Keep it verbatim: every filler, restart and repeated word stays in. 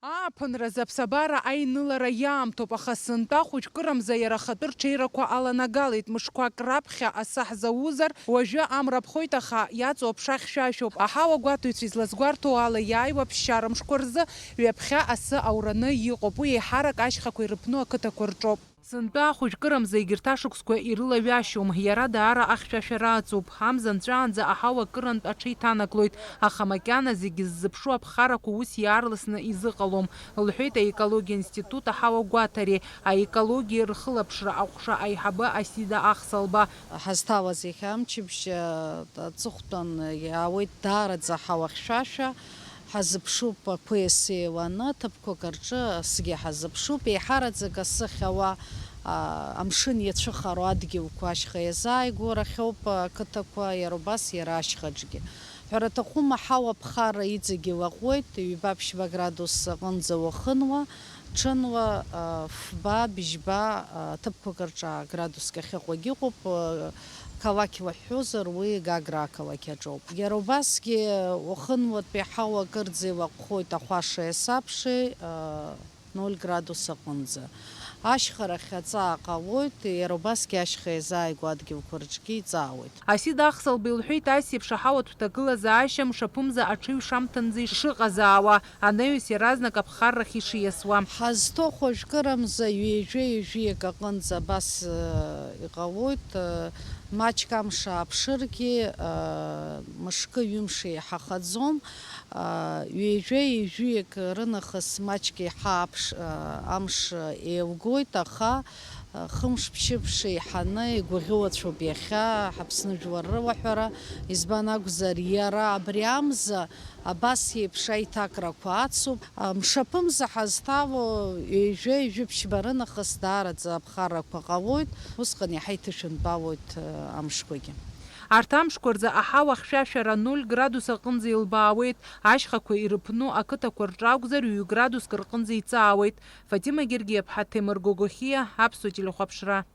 Ааԥынразы аԥсабара аинылара иаамҭоуп, аха сынтәа хәыҷкырамза иара ахатәы рҽеирақәа аланагалеит. Мышқәак раԥхьа асы ҳзаузар, уажәы амра ԥхоит, аха иаҵоу аԥша хьшәашәоуп. Аҳауа гәаҭаҩцәа излазгәарҭо ала, иааиуа ԥсшьара мшқәа рзы ҩаԥхьа асы аураны иҟоуп. Уи еиҳарак ашьхақәа ирыԥну ақыҭақәа рҿоуп. Сынтәа хәыҷкырамза егьырҭ ашықәсқәа ирылаҩашьом, иара даара ахьшәашәара аҵоуп. Амза нҵәаанӡа аҳауа акырынтә аҽеиҭанаклоит, аха макьана зегьы ззыԥшу аԥхарақәа ус иаарласны изыҟалом, лҳәеит аекологиа институт аҳауа гәаҭареи аекологиеи рхылаԥшра аҟәша аиҳабы Асида Ахсалба. Ҳазҭалаз иахьа амчыбжь, а, аҵыхәтәан иаауеит даараӡа аҳауа хьшәашәа. Ҳазыԥшуп ақәеи асеи еиланы, ҭыԥқәак рҿы асгьы ҳазыԥшуп. Еиҳараӡак асы ахьауа, а, амшын иацәыхароу адгьылқәа ашьха иазааигәоу рахьоуп ақыҭақәа, иара убас иара ашьхаҿгьы. Ҳәара аҭахума, аҳауа аԥхарра иҵегь илаҟәуеит, ҩба-ԥшьба градус аҟынӡа уахынла, ҽынла, а, фба, бжьба, а, ҭыԥқәак рҿы градуск ахьыҟоугьы ыҟоуп, а, қалақьла ҳҳәозар, уи Гагра ақалақь аҿоуп. Иара убасгьы уахынлатәи аҳауа акырӡа илаҟәхоит ахәашеи асабшеи, а, ноль градус аҟынӡа. Ашьхарахь аҵаа ҟалоит, иара убасгьы ашьха иазааигәоу адгьылқәа рҿгьы иҵаауеит. Асида Ахсалба илҳәеит, ас еиԥш аҳауатә ҭагылазаашьа мшаԥымза аҽыҩ шамҭанӡа ишыҟазаауа, анаҩс иаразнак аԥхаррахь ишиасуа. Ҳазҭо хәажәкырамза ҩажәа-ҩажәиак аҟынӡа абас, э, иҟалоит, э, маҷк амш ааԥшыргьы, э, мышкы-ҩымш еиҳахаӡом. Ҩажәа-ҩажәиак рынахыс маҷк еиҳа аԥш-, амш еилгоит, аха хымш-ԥшьымш еиҳаны игәаӷьуацәоуп иахьа Ҳаԥсны жәлар рылаҳәара. Избан акәзар, иара абри амза абас еиԥш аиҭакрақәа ацуп. Мшаԥымза ҳазҭало ҩажәа-ҩажәи ԥшьба рынахыс даараӡа аԥхаррақәа ҟалоит, усҟан иаҳа иҭышәынтәалоит амшқәагьы. Арҭ амшқәа рзы аҳауа ахьшәашәара ноль градус аҟынӡа илбаауеит, ашьхақәа ирыԥну ақыҭақәа рҿы акәзар, ҩ-градуск рҟынӡа иҵаауеит. Фатима Гергиаԥҳа, Ҭемыр Гогохиа, Аԥсуа телехәаԥшра.